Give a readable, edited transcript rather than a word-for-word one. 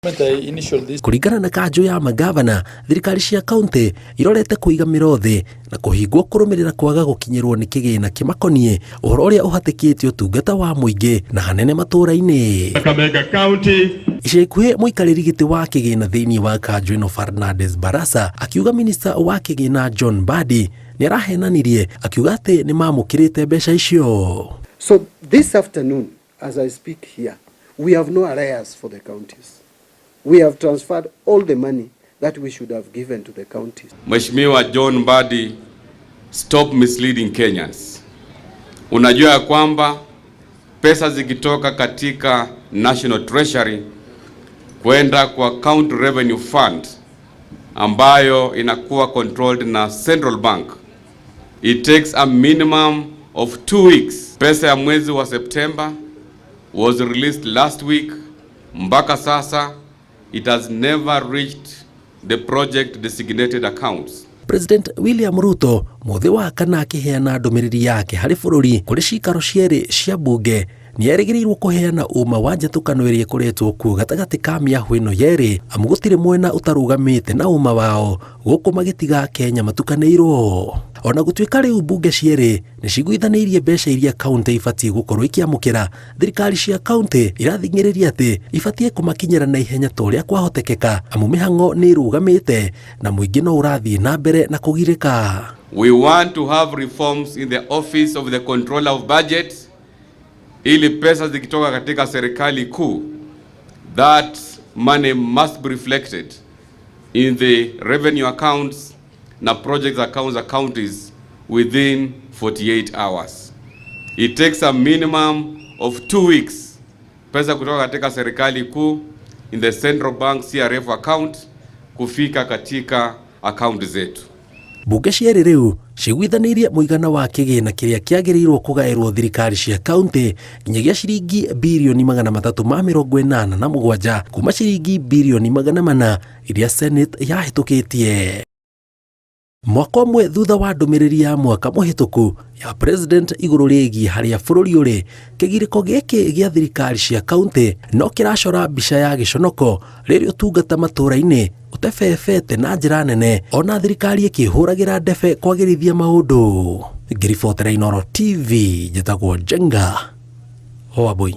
Kũringana na kanjũ ya mangavana, thirikari cia kaunti irorete kũiga mĩro thĩ na kũhingwo kũrũmĩrĩra kwaga gũkinyĩrwo nĩ kĩgĩna kĩmakoniĩ, ũhoro ũrĩa ũhatĩkĩte ũtungata wa mũingĩ na hanene matũũra-inĩ. Kakamega County. Ica ikuhĩ mũikarĩri gĩtĩ wa kĩgĩna thĩinĩ wa kanjũ ĩno Fernandes Barasa akiuga minista wa kĩgĩna John Mbadi nĩ arahenanirie akiuga atĩ nĩ mamũkĩrĩte mbeca icio. So this afternoon, as I speak here, we have no arrears for the counties. We have transferred all the money that we should have given to the counties. Mheshimiwa John Mbadi, stop misleading Kenyans. Unajua ya kwamba pesa zikitoka katika National Treasury kwenda kwa County Revenue Fund ambayo inakuwa controlled na Central Bank, it takes a minimum of 2 weeks. Pesa ya mwezi wa September was released last week, mpaka sasa it has never reached the project designated accounts. President William Ruto mũthĩ wa kana akĩheana ndũmĩrĩri yake harĩ bũrũri kũrĩ cikaro cierĩ cia mbunge nĩ erĩgĩrĩirwo kũheana ũma wa njatũkano ĩrĩa ĩkoretwo kuo gatagatĩ ka mĩahũ ĩno yerĩ, amu gũtirĩ mwena ũtarũgamĩte na ũma wao gũkũ magĩtiga Kenya matukanĩirwo. Ona gũtuĩka rĩu mbunge cierĩ nĩ ciguithanĩirie mbeca iria kaunti ibatiĩ gũkorwo ikĩamũkĩra, thirikari cia kaunti irathing'ĩrĩria atĩ ibatiĩ kũmakinyĩra na ihenya ta ũrĩa kwahotekeka, amu mĩhang'o nĩ ĩrũgamĩte na mũingĩ no ũrathiĩ na mbere na kũgirĩka. We want to have reforms in the Office of the Controller of Budget ili pesa zikitoka katika serikali kuu, that money must be reflected in the revenue accounts na project accounts of counties within 48 hours. It takes a minimum of 2 weeks pesa kutoka katika serikali kuu in the central bank CRF account kufika katika account zetu. Mbunge cierĩ rĩu ciguithanĩirie mũigana wa kĩgĩna kĩrĩa kĩagĩrĩirwo kũgaĩrwo thirikari cia kaunti nginyagia ciringi 387 birioni kuma ciringi 400 birioni iria Senate yahĩtũkĩtie. Mwaka ũmwe thutha wa ndũmĩrĩri ya mwaka mũhĩtũku ya President igũrũ rĩgiĩ harĩa bũrũri ũrĩ, kĩgirĩko gĩkĩ gĩa thirikari cia kaunti no kĩracora mbica ya gĩconoko rĩrĩ ũtungata matũũra-inĩ ũtebebete na njĩra nene, ona thirikari ĩkĩhũragĩra ndebe kwagĩrithia maũndũ. Ngĩribotera Inooro TV, njĩtagwo Njenga Wambui.